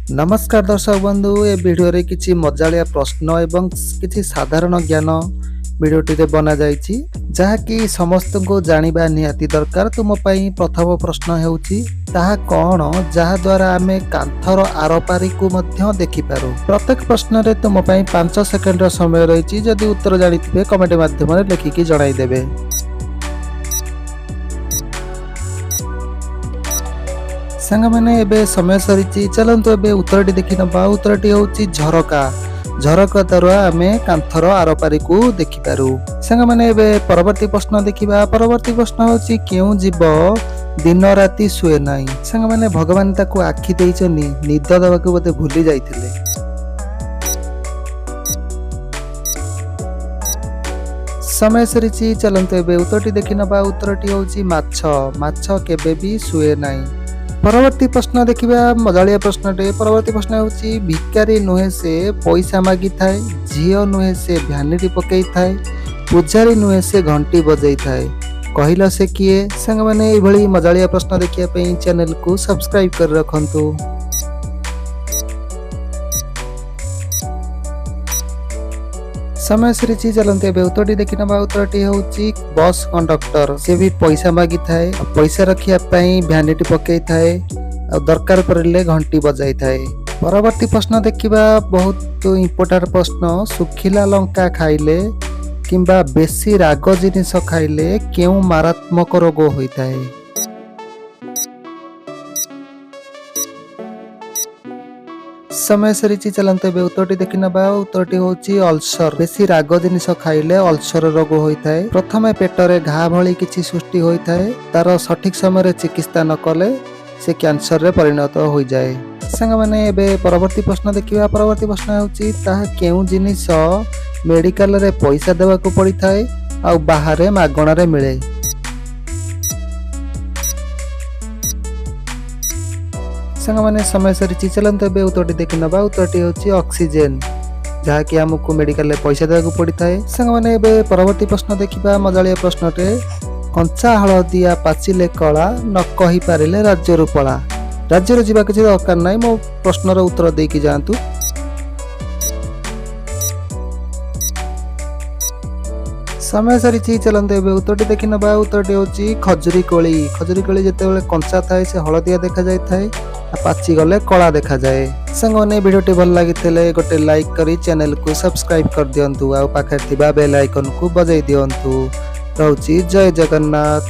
ନମସ୍କାର ଦର୍ଶକ ବନ୍ଧୁ, ଏ ଭିଡ଼ିଓରେ କିଛି ମଜାଳିଆ ପ୍ରଶ୍ନ ଏବଂ କିଛି ସାଧାରଣ ଜ୍ଞାନ ଭିଡ଼ିଓଟିରେ ବନାଯାଇଛି, ଯାହାକି ସମସ୍ତଙ୍କୁ ଜାଣିବା ନିହାତି ଦରକାର। ତୁମ ପାଇଁ ପ୍ରଥମ ପ୍ରଶ୍ନ ହେଉଛି, ତାହା କ'ଣ ଯାହାଦ୍ୱାରା ଆମେ କାନ୍ଥର ଆରପାରିକୁ ମଧ୍ୟ ଦେଖିପାରୁ? ପ୍ରତ୍ୟେକ ପ୍ରଶ୍ନରେ ତୁମ ପାଇଁ 5 ସେକେଣ୍ଡର ସମୟ ରହିଛି। ଯଦି ଉତ୍ତର ଜାଣିଥିବେ, କମେଣ୍ଟ ମାଧ୍ୟମରେ ଲେଖିକି ଜଣାଇଦେବେ। ସାଙ୍ଗମାନେ, ଏବେ ସମୟ ସରିଛି। ଚାଲନ୍ତୁ ଏବେ ଉତ୍ତରଟି ଦେଖିନେବା। ଉତ୍ତରଟି ହେଉଛି ଝରକା। ଝରକା ଦ୍ୱାରା ଆମେ କାନ୍ଥର ଆରପାରିକୁ ଦେଖିପାରୁ। ସାଙ୍ଗମାନେ, ଏବେ ପରବର୍ତ୍ତୀ ପ୍ରଶ୍ନ ଦେଖିବା। ପରବର୍ତ୍ତୀ ପ୍ରଶ୍ନ ହେଉଛି, କେଉଁ ଜୀବ ଦିନ ରାତି ଶୁଏ ନାହିଁ? ସାଙ୍ଗମାନେ, ଭଗବାନ ତାକୁ ଆଖି ଦେଇଛନ୍ତି, ନିଦ ଦେବାକୁ ବୋଧେ ଭୁଲି ଯାଇଥିଲେ। ସମୟ ସରିଛି। ଚାଲନ୍ତୁ ଏବେ ଉତ୍ତରଟି ଦେଖିନେବା। ଉତ୍ତରଟି ହେଉଛି ମାଛ। ମାଛ କେବେ ବି ଶୁଏ ନାହିଁ। ପରବର୍ତ୍ତୀ ପ୍ରଶ୍ନ ଦେଖିବା, ମଜାଳିଆ ପ୍ରଶ୍ନଟେ। ପରବର୍ତ୍ତୀ ପ୍ରଶ୍ନ ହେଉଛି, ଭିକାରୀ ନୁହେଁ ସେ ପଇସା ମାଗିଥାଏ, ଝିଅ ନୁହେଁ ସେ ଭ୍ୟାନିଟି ପକେଇଥାଏ, ପୂଜାରୀ ନୁହେଁ ସେ ଘଣ୍ଟି ବଜେଇଥାଏ, କହିଲ ସେ କିଏ? ସାଙ୍ଗମାନେ, ଏଇଭଳି ମଜାଳିଆ ପ୍ରଶ୍ନ ଦେଖିବା ପାଇଁ ଚ୍ୟାନେଲକୁ ସବସ୍କ୍ରାଇବ କରି ରଖନ୍ତୁ। ସମୟ ସରିଛି। ଚାଲନ୍ତୁ ଏବେ ଉତ୍ତରଟି ଦେଖିନେବା। ଉତ୍ତରଟି ହେଉଛି ବସ୍ କଣ୍ଡକ୍ଟର। ସେ ବି ପଇସା ମାଗିଥାଏ ଆଉ ପଇସା ରଖିବା ପାଇଁ ଭ୍ୟାନିଟି ପକେଇଥାଏ ଆଉ ଦରକାର ପଡ଼ିଲେ ଘଣ୍ଟି ବଜାଇଥାଏ। ପରବର୍ତ୍ତୀ ପ୍ରଶ୍ନ ଦେଖିବା, ବହୁତ ଇମ୍ପୋର୍ଟାଣ୍ଟ ପ୍ରଶ୍ନ। ଶୁଖିଲା ଲଙ୍କା ଖାଇଲେ କିମ୍ବା ବେଶୀ ରାଗ ଜିନିଷ ଖାଇଲେ କେଉଁ ମାରାତ୍ମକ ରୋଗ ହୋଇଥାଏ? ସମୟ ସରିଛି। ଚାଲନ୍ତୁ ଏବେ ଉତ୍ତରଟି ଦେଖିନେବା। ଉତ୍ତରଟି ହେଉଛି ଅଲସର। ବେଶୀ ରାଗ ଜିନିଷ ଖାଇଲେ ଅଲସର ରୋଗ ହୋଇଥାଏ। ପ୍ରଥମେ ପେଟରେ ଘା ଭଳି କିଛି ସୃଷ୍ଟି ହୋଇଥାଏ। ତାର ସଠିକ ସମୟରେ ଚିକିତ୍ସା ନ କଲେ ସେ କ୍ୟାନ୍ସରରେ ପରିଣତ ହୋଇଯାଏ। ସାଙ୍ଗମାନେ, ଏବେ ପରବର୍ତ୍ତୀ ପ୍ରଶ୍ନ ଦେଖିବା। ପରବର୍ତ୍ତୀ ପ୍ରଶ୍ନ ହେଉଛି, ତାହା କେଉଁ ଜିନିଷ ମେଡିକାଲରେ ପଇସା ଦେବାକୁ ପଡ଼ିଥାଏ ଆଉ ବାହାରେ ମାଗଣାରେ ମିଳେ? ସାଙ୍ଗମାନେ, ସମୟ ସରିଛି। ଚାଲନ୍ତୁ ଏବେ ଉତ୍ତରଟି ଦେଖିନେବା। ଉତ୍ତରଟି ହେଉଛି ଅକ୍ସିଜେନ, ଯାହାକି ଆମକୁ ମେଡିକାଲରେ ପଇସା ଦେବାକୁ ପଡ଼ିଥାଏ। ସାଙ୍ଗମାନେ, ଏବେ ପରବର୍ତ୍ତୀ ପ୍ରଶ୍ନ ଦେଖିବା, ମଜାଳିଆ ପ୍ରଶ୍ନଟେ। କଞ୍ଚା ହଳଦିଆ ପାଚିଲେ କଳା, ନ କହିପାରିଲେ ରାଜ୍ୟରୁ ପଳା। ରାଜ୍ୟରୁ ଯିବା କିଛି ଦରକାର ନାହିଁ, ମୋ ପ୍ରଶ୍ନର ଉତ୍ତର ଦେଇକି ଯାଆନ୍ତୁ। ସମୟ ସରିଛି। ଚାଲନ୍ତୁ ଏବେ ଉତ୍ତରଟି ଦେଖିନେବା। ଉତ୍ତରଟି ହେଉଛି ଖଜୁରୀ କୋଳି। ଖଜୁରୀ କୋଳି ଯେତେବେଳେ କଞ୍ଚା ଥାଏ, ସେ ହଳଦିଆ ଦେଖାଯାଇଥାଏ ଆଉ ପାଚିଗଲେ କଳା ଦେଖାଯାଏ। ସାଙ୍ଗମାନେ, ଭିଡ଼ିଓଟି ଭଲ ଲାଗିଥିଲେ ଗୋଟେ ଲାଇକ୍ କରି ଚ୍ୟାନେଲକୁ ସବସ୍କ୍ରାଇବ କରିଦିଅନ୍ତୁ ଆଉ ପାଖରେ ଥିବା ବେଲ୍ ଆଇକନକୁ ବଜାଇ ଦିଅନ୍ତୁ। ରହୁଛି, ଜୟ ଜଗନ୍ନାଥ।